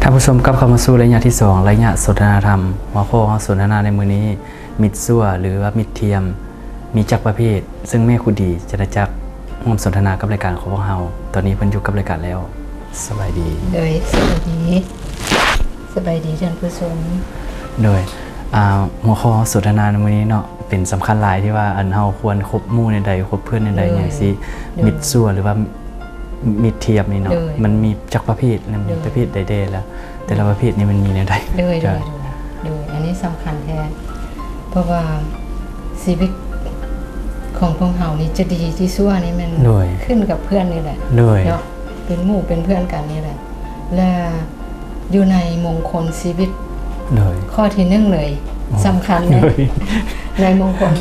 ທ່ານຜູ້ຊົມ ກັບເຂົ້າມາສູ່ໄລຍະທີສອງ ໄລຍະສົນທະນາທຳ. ຫົວຂໍ້ເຮົາສົນທະນາໃນມື້ນີ້ ມິດຊົ່ວ ຫຼືວ່າມິດທຽມ ມີຈັກປະເພດ? ເຊິ່ງແມ່ຄູດີ ຈັນລະຈັກ ຮ່ວມສົນທະນາກັບລາຍການຂອງພວກເຮົາ. ຕອນນີ້ເພິ່ນຢູ່ກັບລາຍການແລ້ວ. ສະບາຍດີ. ໂດຍ ສະບາຍດີ ສະບາຍດີທ່ານຜູ້ຊົມ. ໂດຍ ອ່າ ຫົວຂໍ້ສົນທະນາໃນມື້ນີ້ເນາະ ເປັນສຳຄັນຫຼາຍ ທີ່ວ່າ ອັນ ເຮົາຄວນຄົບໝູ່ແນວໃດ ຄົບເພື່ອນແນວໃດ ໂດຍ ຫຍັງຊີ້. ໂດຍ ມິດຊົ່ວ ຫຼືວ່າມິດທຽມນີ້ເນາະ ໂດຍ ມັນມີຈັກປະເພດ ແລະ ໂດຍ ມີປະເພດໃດແດ່ ແລະ ແຕ່ລະປະເພດນີ້ມັນມີແນວໃດ? ໂດຍ ໂດຍ ໂດຍ ໂດຍ ອັນນີ້ສຳຄັນແທ້ ເພາະວ່າຊີວິດຂອງພວກເຮົານີ້ ຈະດີຈະຊົ່ວນີ້ແມ່ນ ໂດຍ ຂຶ້ນກັບເພື່ອນນີ້ແຫຼະ ໂດຍ ເນາະ ເປັນໝູ່ເປັນເພື່ອນກັນນີ້ແຫຼະ ແລະ ຢູ່ໃນມົງຄົນຊີວິດ ໂດຍ ຂໍ້ທີໜຶ່ງເລີຍ ອໍ ສຳຄັນເລີຍ ໂດຍ ໃນມົງຄົນ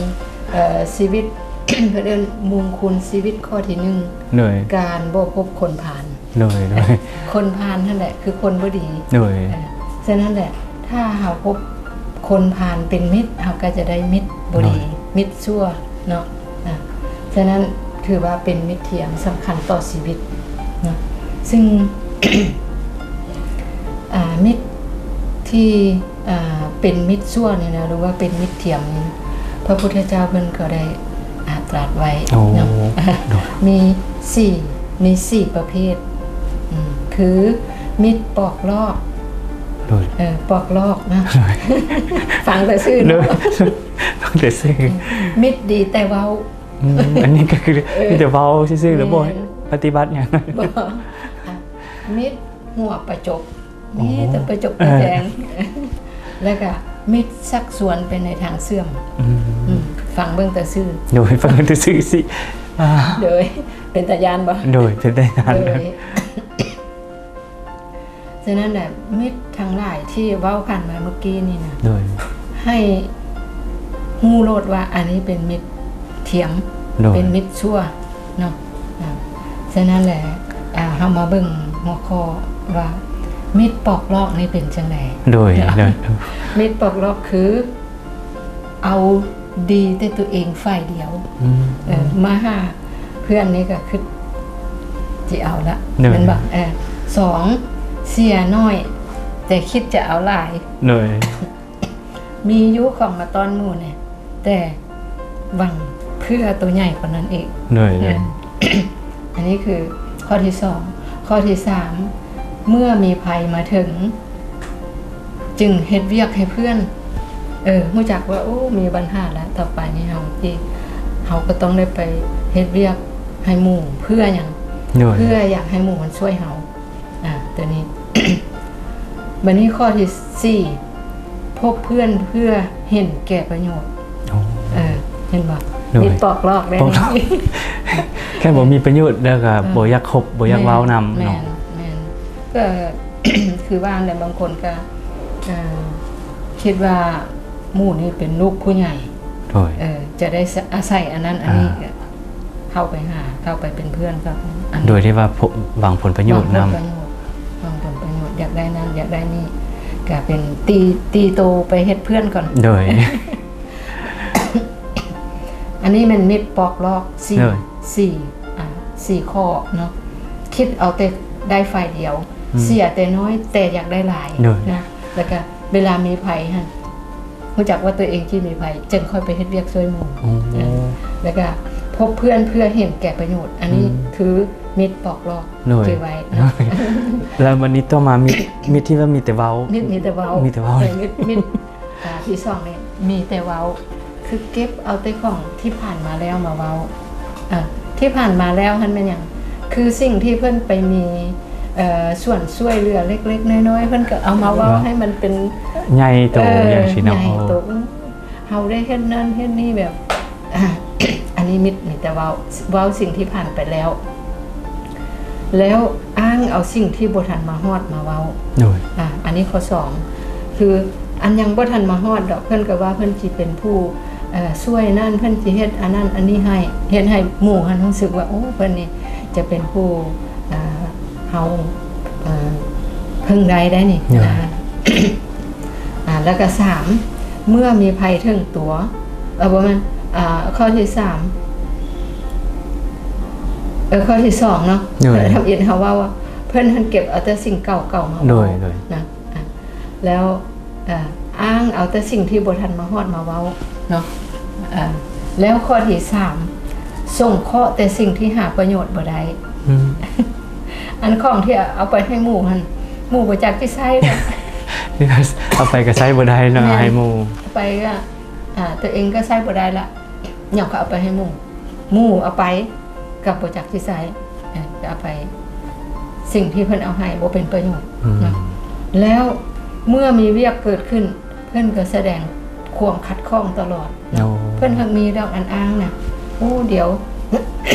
ເອີ ຊີວິດ ເພິ່ນເອີ້ນມຸງຄຸນຊີວິດຂໍ້ທີໜຶ່ງ ໂດຍ ການບໍ່ພົບຄົນພານ ໂດຍ ໂດຍ ຄົນພານຫັ້ນແຫຼະຄືຄົນບໍ່ດີ ໂດຍ ເອີ ສະນັ້ນແຫຼະ ຖ້າເຮົາພົບຄົນພານເປັນມິດ ເຮົາກໍຈະໄດ້ມິດບໍ່ດີ ໂດຍ ມິດຊົ່ວເນາະ ອາ ສະນັ້ນຖືວ່າເປັນມິດທຽມສຳຄັນຕໍ່ຊີວິດເນາະ ຊຶ່ງ ອາ ມິດທີ່ ອາ ເປັນມິດຊົ່ວນີ້ນະ ຫຼືວ່າເປັນມິດທຽມນີ້ ພະພຸດທະເຈົ້າເພິ່ນກໍໄດ້ ອາ ຕລັດໄວ້ ໂອ້ ເນາະ ໂດຍ ມີສີ່ ມີສີ່ປະເພດ ອືມ ຄືມິດປອກລອກ ໂດຍ ເອີ ປອກລອກນະ ໂດຍ ຟັງແຕ່ຊື່ເນາະ ໂດຍ ຟັງແຕ່ຊື່ ມິດດີແຕ່ເວົ້າ ອືມ ອັນນີ້ກໍຄື ເອີ ມີແຕ່ເວົ້າຊື່ໆ ແລ້ວບໍ່ ແມ່ນ ປະຕິບັດຫຍັງ ບໍ່ ອາ ມິດຫົວປະຈົກ ອໍ ມີແຕ່ປະຈົກປະແຈງ ເອີ ແລ້ວກະມິດຊັກຊວນໄປໃນທາງເສື່ອມ ອືມ ອືມ ຟັງເບິ່ງແຕ່ຊື່ ໂດຍ ຟັງເບິ່ງແຕ່ຊື່ຊິ ອາ ໂດຍ ເປັນຕາຢ້ານບໍ່? ໂດຍ ເປັນຕາຢ້ານ ໂດຍ ສະນັ້ນແຫຼະ ມິດທັງຫຼາຍທີ່ເວົ້າຜ່ານມາເມື່ອກີ້ນີ້ນະ ໂດຍ ໃຫ້ຮູ້ໂລດວ່າອັນນີ້ເປັນມິດທຽມ ໂດຍ ເປັນມິດຊົ່ວເນາະ ອາ ສະນັ້ນແຫຼະ ອາ ເຮົາມາເບິ່ງຫົວຂໍ້ວ່າ ມິດປອກລອກນີ້ເປັນຈັ່ງໃດ? ໂດຍ ໂດຍ ມິດປອກລອກຄື ເອົາດີແຕ່ຕົວເອງຝ່າຍດຽວ ອືມ ເອີ ມາຫາເພື່ອນນີ້ກໍຄິດຊິເອົາລະ ໂດຍ ແມ່ນບໍ່? ເອີ ສອງ ເສຍໜ້ອຍ ແຕ່ຄິດຈະເອົາຫຼາຍ ໂດຍ ມີຢູ່ຂອງມາຕ້ອນໝູ່ແດ່ ແຕ່ຫວັງເພື່ອໂຕໃຫຍ່ກວ່ານັ້ນອີກ ໂດຍ ເອີ ໂດຍ ອັນນີ້ຄືຂໍ້ທີສອງ ຂໍ້ທີສາມ ເມື່ອມີໄພມາເຖິງ ຈຶ່ງເຮັດວຽກໃຫ້ເພື່ອນ ເອີ ຮູ້ຈັກວ່າ ໂອ້ ມີບັນຫາແລ້ວ ຕໍ່ໄປນີ້ເຮົາຊິ ເຮົາກໍຕ້ອງໄດ້ໄປເຮັດວຽກໃຫ້ໝູ່ ເພື່ອຫຍັງ? ໂດຍ ເພື່ອຢາກໃຫ້ໝູ່ມັນຊ່ວຍເຮົາ ອາ ຕົວນີ້ ບັດນີ້ຂໍ້ທີສີ່ ພົບເພື່ອນເພື່ອເຫັນແກ່ປະໂຫຍດ ໂອ້ ເອີ ເຫັນບໍ່? ໂດຍ ມີປອກລອກເດ້ ປອກລອກ ແຄ່ບໍ່ມີປະໂຫຍດແລ້ວກໍ ເອີ ບໍ່ຢາກຄົບ ບໍ່ຢາກເວົ້ານຳ ແມ່ນ ເນາະ ແມ່ນ ແມ່ນ ກໍຄືວ່າແຫຼະ ບາງຄົນກໍ ເອີ ຄິດວ່າໝູ່ນີ້ເປັນລູກຜູ້ໃຫຍ່ ໂດຍ ເອີ ຈະໄດ້ອາໄສອັນນັ້ນອັນນີ້ ອ່າ ກໍເຂົ້າໄປຫາ ເຂົ້າໄປເປັນເພື່ອນກັບອັນ ໂດຍທີ່ວ່າ ຫວັງຜົນປະໂຫຍດນຳ ຫວັງຜົນປະໂຫຍດ ຫວັງຜົນປະໂຫຍດ ຢາກໄດ້ນັ້ນ ຢາກໄດ້ນີ້ ກໍເປັນຕີ ຕີໂຕໄປເຮັດເພື່ອນກ່ອນ ໂດຍ ອັນນີ້ແມ່ນມິດປອກລອກ ສີ່ ໂດຍ ສີ່ ອ່າ ສີ່ຂໍ້ເນາະ ຄິດເອົາແຕ່ໄດ້ຝ່າຍດຽວ ອືມ ເສຍແຕ່ນ້ອຍ ແຕ່ຢາກໄດ້ຫຼາຍ ໂດຍ ນະ ແລ້ວກະເວລາມີໄພຫັ້ນ ຮູ້ຈັກວ່າຕົວເອງຊິມີໄພ ຈຶ່ງຄ່ອຍໄປເຮັດວຽກຊ່ວຍໝູ່ ໂອ້ ເອີ ແລ້ວກະພົບເພື່ອນເພື່ອເຫັນແກ່ປະໂຫຍດ ອັນນີ້ ອືມ ຄືມິດປອກລອກ ໂດຍ ຈື່ໄວ້ເນາະ ແລ້ວບັດນີ້ຕໍ່ມາ ມິດ ມິດທີ່ວ່າມີແຕ່ເວົ້າ ມິດມີແຕ່ເວົ້າ ມີແຕ່ເວົ້າ ເອີ ມິດ ມິດ ອ່າ ທີສອງນີ້ມີແຕ່ເວົ້າ ຄືເກັບເອົາແຕ່ຂອງທີ່ຜ່ານມາແລ້ວມາເວົ້າ ອ່າ ທີ່ຜ່ານມາແລ້ວຫັ້ນແມ່ນຫຍັງ? ຄືສິ່ງທີ່ເພິ່ນໄປມີ ເອີ ສ່ວນຊ່ວຍເຫຼືອເລັກໆນ້ອຍໆ ເພິ່ນກໍເອົາມາເວົ້າ ເນາະ ໃຫ້ມັນເປັນໃຫຍ່ໂຕ ເອີ ຢ່າງຊີ້ເນາະ ໃຫຍ່ໂຕ ໂອ້ ເຮົາໄດ້ເຮັດນັ້ນເຮັດນີ້ແບບ ອ່າ ອັນນີ້ມິດ ມີແຕ່ເວົ້າ ເວົ້າສິ່ງທີ່ຜ່ານໄປແລ້ວ ແລ້ວອ້າງເອົາສິ່ງທີ່ບໍ່ທັນມາຮອດມາເວົ້າ ໂດຍ ອ່າ ອັນນີ້ຂໍ້ສອງ ຄືອັນຍັງບໍ່ທັນມາຮອດດອກ ເພິ່ນກໍວ່າເພິ່ນຊິເປັນຜູ້ ເອີ ຊ່ວຍນັ້ນ ເພິ່ນຊິເຮັດອັນນັ້ນອັນນີ້ໃຫ້ ເຮັດໃຫ້ໝູ່ຫັ້ນຮູ້ສຶກວ່າ ໂອ້ ເພິ່ນນີ້ຈະເປັນຜູ້ ອ່າ ເຮົາ ເອີ ເພິ່ງໄດ້ໄດ໋ນີ້ ໂດຍ ນະ ອ່າ ແລ້ວກໍສາມ ເມື່ອມີໄພເຖິງຕົວ ເອີ ບໍ່ແມ່ນ ອ່າ ຂໍ້ທີສາມ ເອີ ຂໍ້ທີສອງເນາະ ໂດຍ ທຳອິດເຮົາເວົ້າວ່າ ເພິ່ນຫັ້ນເກັບເອົາແຕ່ສິ່ງເກົ່າໆມາ ໂດ ເວົ້າ ໂດຍ ນະ ອ່າ ແລ້ວ ເອີ ອ້າງເອົາແຕ່ສິ່ງທີ່ບໍ່ທັນມາຮອດມາເວົ້າເນາະ ເອີ ແລ້ວຂໍ້ທີສາມ ສົງເຄາະແຕ່ສິ່ງທີ່ຫາປະໂຫຍດບໍ່ໄດ້ ອືມ ອັນຂອງທີ່ເອົາໄປໃຫ້ໝູ່ຫັ້ນ ໝູ່ບໍ່ຈັກຊິໃຊ້ເນາະ ເອົາໄປກໍໃຊ້ບໍ່ໄດ້ເນາະ ແມ່ນ ໃຫ້ໝູ່ ເອົາໄປກໍ ອ່າ ຕົວເອງກໍໃຊ້ບໍ່ໄດ້ລະ ຫຍັງກໍເອົາໄປໃຫ້ໝູ່ ໝູ່ເອົາໄປກໍບໍ່ຈັກຊິໃຊ້ ເອີ ກໍເອົາໄປ ສິ່ງທີ່ເພິ່ນເອົາໃຫ້ບໍ່ເປັນປະໂຫຍດ ອືມ ເນາະ ແລ້ວເມື່ອມີວຽກເກີດຂຶ້ນ ເພິ່ນກໍສະແດງຄວາມຂັດຂ້ອງຕະຫຼອດເນາະ ໂອ້ ເພິ່ນຫາກມີດອກອັນອ້າງນະ ໂອ້ ດຽວ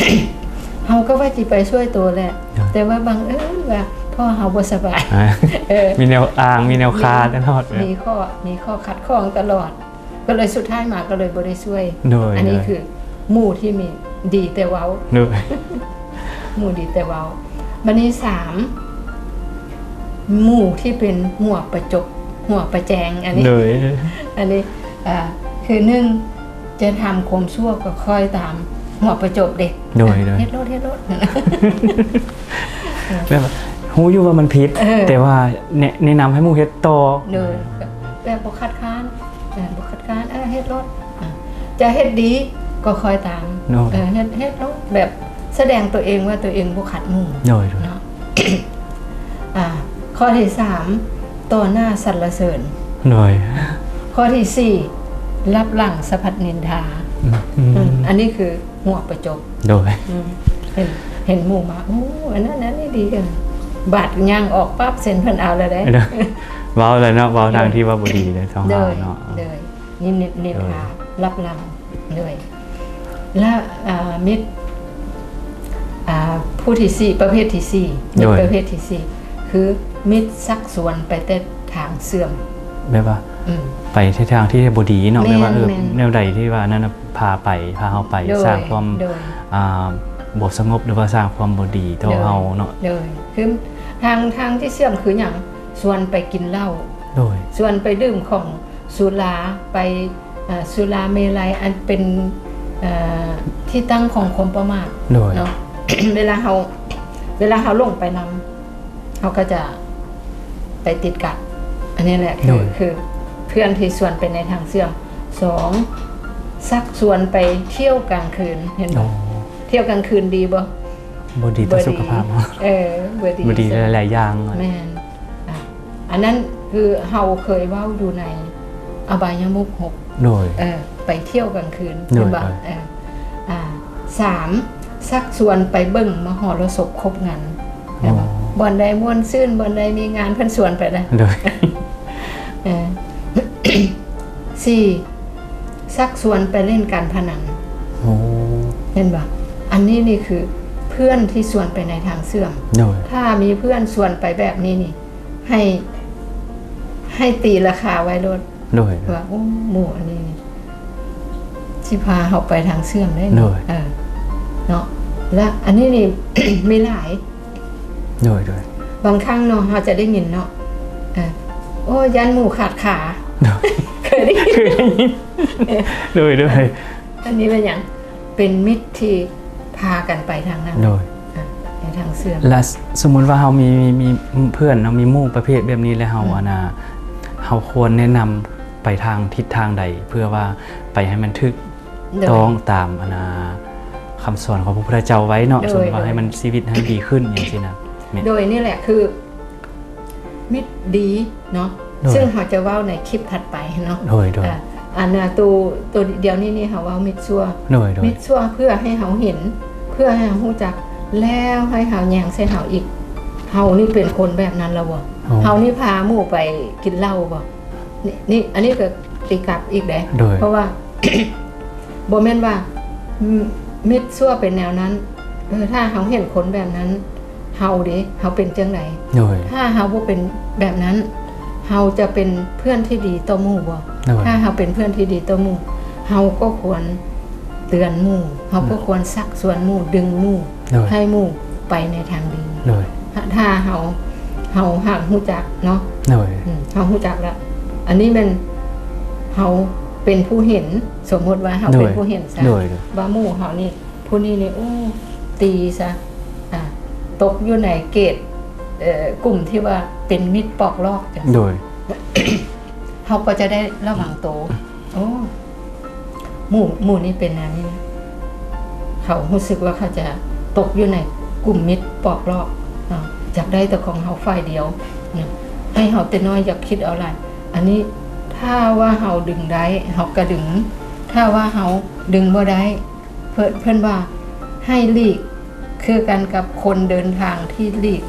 ເຮົາກໍວ່າຊິໄປຊ່ວຍໂຕແຫຼະ ເນາະ ແຕ່ວ່າບັງເອີນວ່າພໍ່ເຮົາບໍ່ສະບາຍ ອ່າ ເອີ ມີແນວອ້າງ ມີແນວຄາຕະຫຼອດ ມີ ມີຂໍ້ ມີຂໍ້ຂັດຂ້ອງຕະຫຼອດ ກໍເລີຍສຸດທ້າຍມາກໍເລີຍບໍ່ໄດ້ຊ່ວຍ ໂດຍ ອັນນີ້ ໂດຍ ຄືໝູ່ທີ່ມີ ດີແຕ່ເວົ້າ ໂດຍ ໝູ່ດີແຕ່ເວົ້າ ບັດນີ້ ສາມ ໝູ່ທີ່ເປັນຫົວປະຈົບ ຫົວປະແຈງ ອັນນີ້ ໂດຍ ອັນນີ້ ອ່າ ຄື ໜຶ່ງ ຈະທຳຄວາມຊົ່ວກໍຄ່ອຍຕາມຫົວປະຈົບເດ້ ໂດຍ ໂດຍ ເຮັດໂລດ ເຮັດໂລດ ແບບວ່າຮູ້ຢູ່ວ່າມັນຜິດ ເອີ ແຕ່ວ່າແນະ ແນະນຳໃຫ້ໝູ່ເຮັດຕໍ່ ໂດຍ ແບບບໍ່ຄັດຄ້ານ ເອີ ບໍ່ຄັດຄ້ານ ເອີ ເຮັດໂລດ ອ່າ ຈະເຮັດດີກໍຄ່ອຍຕາມ ໂດຍ ເອີ ເຮັດ ເຮັດໂລດ ແບບສະແດງຕົວເອງວ່າຕົວເອງບໍ່ຂັດໝູ່ ໂດຍ ໂດຍ ເນາະ ອ່າ ຂໍ້ທີສາມ ຕໍ່ໜ້າສັນລະເສີນ ໂດຍ ຂໍ້ທີສີ່ ລັບຫຼັງສະພັດນິນທາ ອືມ ອືມ ອັນນີ້ຄື ຫົວປະຈົບ ໂດຍ ອືມ ເຫັນ ເຫັນໝູ່ມາ ໂອ້ ອັນນັ້ນ ອັນນີ້ດີກັນ ບາດຍ່າງອອກປັບ ເຊັ່ນເພິ່ນເອົາແລ້ວເດ້ ເວົ້າແລ້ວເນາະ ເວົ້າທາງທີ່ວ່າບໍ່ດີເດ້ ໂດຍ ເນາະ ໂດຍ ນິນ ນິນ ໂດຍ ທາ ລັບຫຼັງ ໂດຍ ແລະ ອ່າ ມິດ ອ່າ ຜູ້ທີສີ່ ປະເພດທີສີ່ ມິດ ໂດຍ ປະເພດທີສີ່ ຄືມິດຊັກຊວນໄປແຕ່ທາງເສື່ອມ ແບບວ່າ ອືມ ໄປໃນທາງທີ່ບໍ່ດີເນາະ ແມ່ນ ແບບວ່າ ເອີ ແມ່ນ ແນວໃດທີ່ວ່າອັນນັ້ນນະ ພາໄປ ພາເຮົາໄປ ໂດຍ ສ້າງຄວາມ ໂດຍ ອ່າ ບໍ່ສະຫງົບ ຫຼືວ່າສ້າງຄວາມບໍ່ດີຕໍ່ ໂດຍ ເຮົາເນາະ ໂດຍ ຄືທາງ ທາງທີ່ເສື່ອມຄືຫຍັງ? ຊວນໄປກິນເຫຼົ້າ ໂດຍ ຊວນໄປດື່ມຂອງສຸລາ ໄປ ເອີ ສຸລາເມໄລ ອັນເປັນ ເອີ ທີ່ຕັ້ງຂອງຄວາມປະໝາດ ໂດຍ ເນາະ ເວລາເຮົາ ເວລາເຮົາຫຼົງໄປນຳ ເຮົາກໍຈະໄປຕິດກັບ ອັນນີ້ແຫຼະ ຄື ໂດຍ ຄືເພື່ອນທີ່ຊວນໄປໃນທາງເສື່ອມ. ສອງ ຊັກຊວນໄປທ່ຽວກາງຄືນ ເຫັນບໍ່? ໂອ້ ທ່ຽວກາງຄືນດີບໍ່? ບໍ່ດີຕໍ່ສຸຂະພາບເຮົາ ເອີ ບໍ່ດີ ບໍ່ດີຫຼາຍໆຢ່າງ ແມ່ນ ອ່າ ອັນນັ້ນຄືເຮົາເຄີຍເວົ້າຢູ່ໃນອະບາຍະມຸກຫົກ ໂດຍ ເອີ ໄປທ່ຽວກາງຄືນ ໂດຍ ເຫັນບໍ່? ໂດຍ ເອີ ອ່າ ສາມ ຊັກຊວນໄປເບິ່ງມະຫໍລະສົບຄົບງັນ ແມ່ນບໍ່? ອໍ ບ່ອນໃດມ່ວນຊື່ນ ບ່ອນໃດມີງານ ເພິ່ນຊວນໄປນະ ໂດຍ ເອີ ສີ່ ຊັກຊວນໄປຫຼິ້ນການພະນັນ ໂອ້ ເຫັນບໍ່? ອັນນີ້ນີ້ຄືເພື່ອນທີ່ຊວນໄປໃນທາງເສື່ອມ ໂດຍ ຖ້າມີເພື່ອນຊວນໄປແບບນີ້ນີ້ ໃຫ້ ໃຫ້ຕີລາຄາໄວ້ໂລດ ໂດຍ ວ່າ ໂອ້ ໝູ່ອັນນີ້ນີ້ຊິພາເຮົາໄປທາງເສື່ອມໄດ້ນີ້ ໂດຍ ເອີ ເນາະ ແລະ ອັນນີ້ນີ້ ມີຫຼາຍ ໂດຍ ໂດຍ ບາງຄັ້ງເນາະ ເຮົາຈະໄດ້ຍິນເນາະ ເອີ ໂອ້ ຢ້ານໝູ່ຂາດຂາ ໂດຍ ເຄີຍໄດ້ຍິນ ເຄີຍໄດ້ຍິນ ໂດຍ ໂດຍ ອັນນີ້ແມ່ນຫຍັງ? ເປັນມິດທີ່ພາກັນໄປທາງນັ້ນ ໂດຍ ອ່າ ໃນທາງເສື່ອມ ແລະ ສົມມຸດວ່າເຮົາມີ ມີ ມີເພື່ອນເນາະ ມີໝູ່ປະເພດແບບນີ້ ແລະ ເຮົາ ອືມ ອັນນ່າ ເຮົາຄວນແນະນຳໄປທາງທິດທາງໃດ ເພື່ອວ່າໄປໃຫ້ມັນຖືກ ໂດຍ ຕ້ອງຕາມ ອັນນ່າ ຄຳສອນຂອງພະພຸດທະເຈົ້າໄວ້ເນາະ ໂດຍ ສົມມຸດວ່າ ໂດຍ ໃຫ້ມັນ ຊີວິດໃຫ້ດີຂຶ້ນ ຫຍັງຊີ້ນະ ແມ່ນ ໂດຍ ນີ້ແຫຼະ ຄື ມິດດີເນາະ ໂດຍ ເຊິ່ງເຮົາຈະເວົ້າໃນຄລິບຖັດໄປເນາະ ໂດຍ ໂດຍ ອ່າ ອັນນ່າ ໂຕ ໂຕດຽວນີ້ນີ້ເຮົາເວົ້າມິດຊົ່ວ ໂດຍ ໂດຍ ມິດຊົ່ວເພື່ອໃຫ້ເຮົາເຫັນ ເພື່ອໃຫ້ເຮົາຮູ້ຈັກ ແລ້ວໃຫ້ເຮົາແຍງໃສ່ເຮົາອີກ ເຮົານີ້ເປັນຄົນແບບນັ້ນລະບໍ່? ອໍ ເຮົານີ້ພາໝູ່ໄປກິນເຫຼົ້າບໍ່? ນີ້ ນີ້ ອັນນີ້ກໍຕີກັບອີກເດ້ ໂດຍ ເພາະວ່າ ບໍ່ແມ່ນວ່າ ມິ ມິດຊົ່ວເປັນແນວນັ້ນ ເອີ ຖ້າເຮົາເຫັນຄົນແບບນັ້ນ ເຮົາເດ ເຮົາເປັນຈັ່ງໃດ? ໂດຍ ຖ້າເຮົາບໍ່ເປັນແບບນັ້ນ ເຮົາຈະເປັນເພື່ອນທີ່ດີຕໍ່ໝູ່ບໍ່? ໂດຍ ຖ້າເຮົາເປັນເພື່ອນທີ່ດີຕໍ່ໝູ່ ເຮົາກໍຄວນເຕືອນໝູ່ ເຮົາກໍ ໂດຍ ຄວນຊັກຊວນໝູ່ ດຶງໝູ່ ໂດຍ ໃຫ້ໝູ່ໄປໃນທາງດີ ໂດຍ ຖ້າ ຖ້າເຮົາ ເຮົາຫາກຮູ້ຈັກເນາະ ໂດຍ ອືມ ເຮົາຮູ້ຈັກລະ ອັນນີ້ແມ່ນເຮົາເປັນຜູ້ເຫັນ ສົມມຸດວ່າເຮົາເປັນ ໂດຍ ຜູ້ເຫັນຊະ ໂດຍ ໂດຍ ວ່າໝູ່ເຮົານີ້ ຜູ້ນີ້ນີ້ ໂອ້ ຕີຊະ ອ່າ ຕົກຢູ່ໃນເກດ ເອີ ກຸ່ມທີ່ວ່າເປັນມິດປອກລອກຈັ່ງຊີ້ ໂດຍ ເຮົາກໍຈະໄດ້ລະວັງໂຕ. ໂອ້ ໝູ່ ໝູ່ນີ້ເປັນແນວນີ້ນະ ເຂົາຮູ້ສຶກວ່າເຂົາຈະຕົກຢູ່ໃນກຸ່ມມິດປອກລອກເນາະ ຢາກໄດ້ແຕ່ຂອງເຮົາຝ່າຍດຽວນະ ໃຫ້ເຮົາແຕ່ນ້ອຍ ຢ່າຄິດເອົາຫຼາຍ. ອັນນີ້ຖ້າວ່າເຮົາດຶງໄດ້ ເຮົາກໍດຶງ, ຖ້າວ່າເຮົາດຶງບໍ່ໄດ້ ເພິ່ນ ເພິ່ນວ່າໃຫ້ຫຼີກ ຄືກັນກັບຄົນເດີນທາງທີ່ຫຼີກ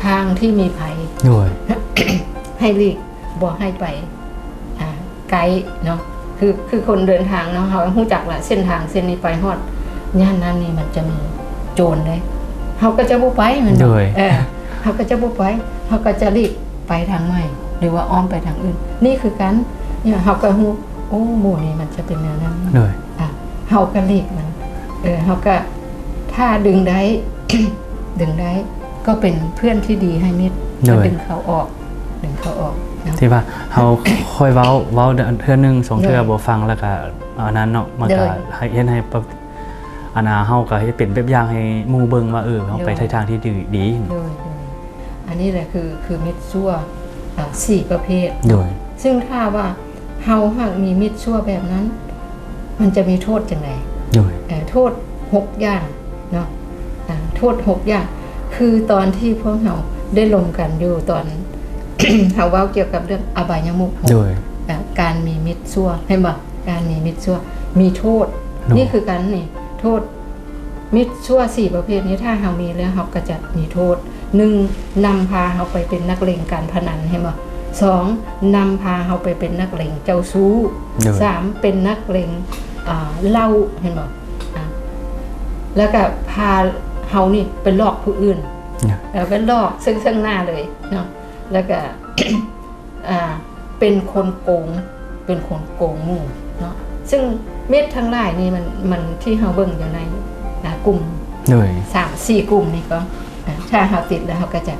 ທາງທີ່ມີໄພ ໂດຍ ໃຫ້ຫຼີກ ບໍ່ໃຫ້ໄປ ອ່າ ໃກ້ເນາະ ຄື ຄືຄົນເດີນທາງເນາະ ເຮົາຮູ້ຈັກລະ ເສັ້ນທາງເສັ້ນນີ້ໄປຮອດຍ່ານນັ້ນນີ້ ມັນຈະມີໂຈນເດ້ ເຮົາກໍຈະບໍ່ໄປແມ່ນບໍ່? ໂດຍ ເອີ ເຮົາກໍຈະບໍ່ໄປ ເຮົາກໍຈະຫຼີກໄປທາງໃໝ່ ຫຼືວ່າອ້ອມໄປທາງອື່ນ. ນີ້ຄືກັນ ເຮົາກໍຮູ້ ໂອ້ ໝູ່ນີ້ມັນຈະເປັນແນວນັ້ນ ໂດຍ ອ່າ ເຮົາກໍຫຼີກມັນ ເອີ ເຮົາກໍ ຖ້າດຶງໄດ້ ດຶງໄດ້ ກໍເປັນເພື່ອນທີ່ດີໃຫ້ມິດ ໂດຍ ກໍດຶງເຂົາອອກ ດຶງເຂົາອອກເນາະ ທີ່ວ່າເຮົາຄ່ອຍເວົ້າ ເວົ້າເທື່ອໜຶ່ງສອງເທື່ອ ໂດຍ ບໍ່ຟັງ ແລ້ວກໍອັນນັ້ນເນາະ ມັນກໍ ໂດຍ ໃຫ້ ເຮັດໃຫ້ປະ ອັນນ່າ ເຮົາກໍເຮັດເປັນແບບຢ່າງໃຫ້ໝູ່ເບິ່ງວ່າ ເອີ ເຮົາໄປ ໂດຍ ໃນທາງທີ່ດີ ດີ. ໂດຍ ໂດຍ ອັນນີ້ແຫຼະຄື ຄືມິດຊົ່ວ ອ່າ ສີ່ປະເພດ ໂດຍ ຊຶ່ງຖ້າວ່າເຮົາຫາກມີມິດຊົ່ວແບບນັ້ນ ມັນຈະມີໂທດຈັ່ງໃດ? ໂດຍ ເອີ ໂທດຫົກຢ່າງເນາະ ອ່າ ໂທດຫົກຢ່າງ ຄືຕອນທີ່ພວກເຮົາໄດ້ລົມກັນຢູ່ຕອນ ເຮົາເວົ້າກ່ຽວກັບເລື່ອງອະບາຍະມຸກ ໂດຍ ອ່າ ການມີມິດຊົ່ວ ເຫັນບໍ່? ການມີມິດຊົ່ວມີໂທດ ໂດຍ ນີ້ຄືກັນນີ້ ໂທດ ມິດຊົ່ວສີ່ປະເພດນີ້ ຖ້າເຮົາມີແລ້ວ ເຮົາກໍຈະມີໂທດ ໜຶ່ງ ນຳພາເຮົາໄປເປັນນັກເຫຼັ້ນການພະນັນ ເຫັນບໍ່? ສອງ ນຳພາເຮົາໄປເປັນນັກເຫຼັ້ນເຈົ້າຊູ້ ໂດຍ ສາມ ເປັນນັກເຫຼັ້ນ ອ່າ ເຫຼົ້າ ເຫັນບໍ່? ອ່າ ແລ້ວກໍພາເຮົານີ້ໄປຫຼອກຜູ້ອື່ນ ໂດຍ ເອີ ໄປຫຼອກເຊິ່ງ ເຊິ່ງໜ້າເລີຍເນາະ ແລ້ວກໍ ອ່າ ເປັນຄົນໂກງ ເປັນຄົນໂກງໝູ່ເນາະ ຊຶ່ງມິດທັງຫຼາຍນີ້ມັນ ມັນທີ່ເຮົາເບິ່ງຢູ່ໃນ ອ່າ ກຸ່ມ ໂດຍ ສາມສີ່ກຸ່ມນີ້ກໍ ອ່າ ຖ້າເຮົາຕິດແລ້ວເຮົາກໍຈະ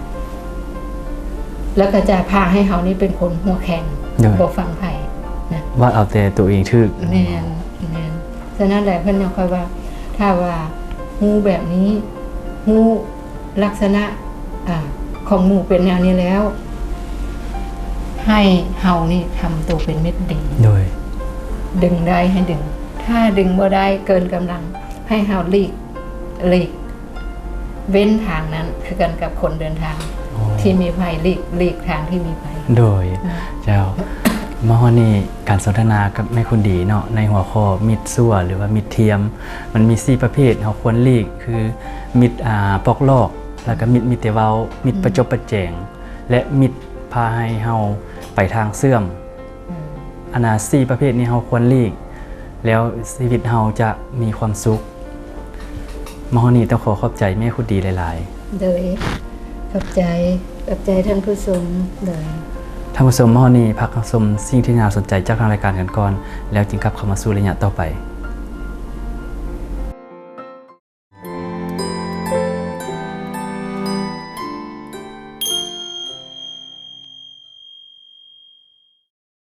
ແລ້ວກໍຈະພາໃຫ້ເຮົານີ້ເປັນຄົນຫົວແຂງ ໂດຍ ບໍ່ຟັງໃຜນະ ວ່າເອົາແຕ່ຕົວເອງຖືກ ແມ່ນ ແມ່ນ. ສະນັ້ນແຫຼະ ເພິ່ນຍັງຄ່ອຍວ່າ ຖ້າວ່າຮູ້ແບບນີ້ ຮູ້ລັກສະນະ ອ່າ ຂອງໝູ່ເປັນແນວນີ້ແລ້ວ ໃຫ້ເຮົານີ້ທຳໂຕເປັນມິດດີ ໂດຍ ດຶງໄດ້ໃຫ້ດຶງ ຖ້າດຶງບໍ່ໄດ້ເກີນກຳລັງ ໃຫ້ເຮົາຫຼີກ ຫຼີກເວັ້ນທາງນັ້ນ ຄືກັນກັບຄົນເດີນທາງ ໂອ້ ທີ່ມີໄພ ຫຼີກ ຫຼີກທາງທີ່ມີໄພ ໂດຍ ເຈົ້າ. ມາຮອດນີ້ ການສົນທະນາກັບແມ່ຄູນດີເນາະ ໃນຫົວຂໍ້ມິດຊົ່ວ ຫຼືວ່າມິດທຽມ ມັນມີສີ່ປະເພດ ເຮົາຄວນຫຼີກ ຄືມິດ ອ່າ ປອກລອກ ແລ້ວກໍມິດມີແຕ່ເວົ້າ ມິດປະຈົບປະແຈງ ແລະ ມິດພາໃຫ້ເຮົາໄປທາງເສື່ອມ. ອັນນ່າ ສີ່ປະເພດນີ້ເຮົາຄວນຫຼີກ ແລ້ວຊີວິດເຮົາຈະມີຄວາມສຸກ. ມາຮອດນີ້ຕ້ອງຂໍຂອບໃຈແມ່ຄູນດີຫຼາຍໆ. ໂດຍ ຂອບໃຈ ຂອບໃຈທ່ານຜູ້ຊົມ. ໂດຍ ທ່ານຜູ້ຊົມ ມາຮອດນີ້ພັກຮັບຊົມສິ່ງທີ່ໜ້າສົນໃຈຈາກທາງລາຍການກັນກ່ອນ ແລ້ວຈຶ່ງກັບເຂົ້າມາສູ່ໄລຍະຕໍ່ໄປ.